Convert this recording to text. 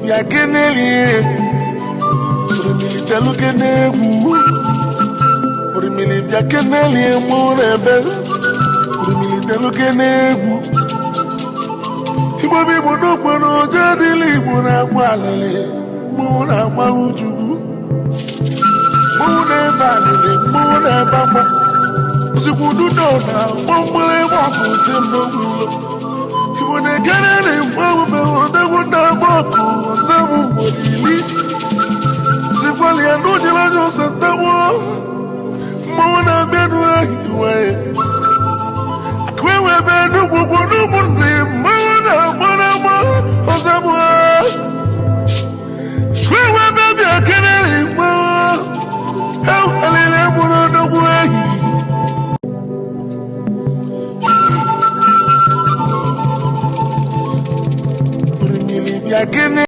Bịa kenelie orimili bịalụ kene egwu orimili bịa kenelie mmanwụ na-ebe orimili bịalụ kene egwu Igbo bụ Igbo n'okwe na oje adịla Igbo na-agba alịlị mmanwụ na-agbalụ Chukwu mmanwụ na-ebe alịlị mmanwụ na-ebe akwa ozikwa ududo na mgbọmgbọrọ ọkụ dị mgbe ụlọ Igbo na-ekere na mgbanwe odegwu na-agba ọkụ ọzọbụ ugboro iri zikwali ya n'ụjere anya ọsọ ndegbu mmanwụ na-abịa n'ahịa akụ enwe ebe n'ugwu n'ụmụ ndị mmanwụ.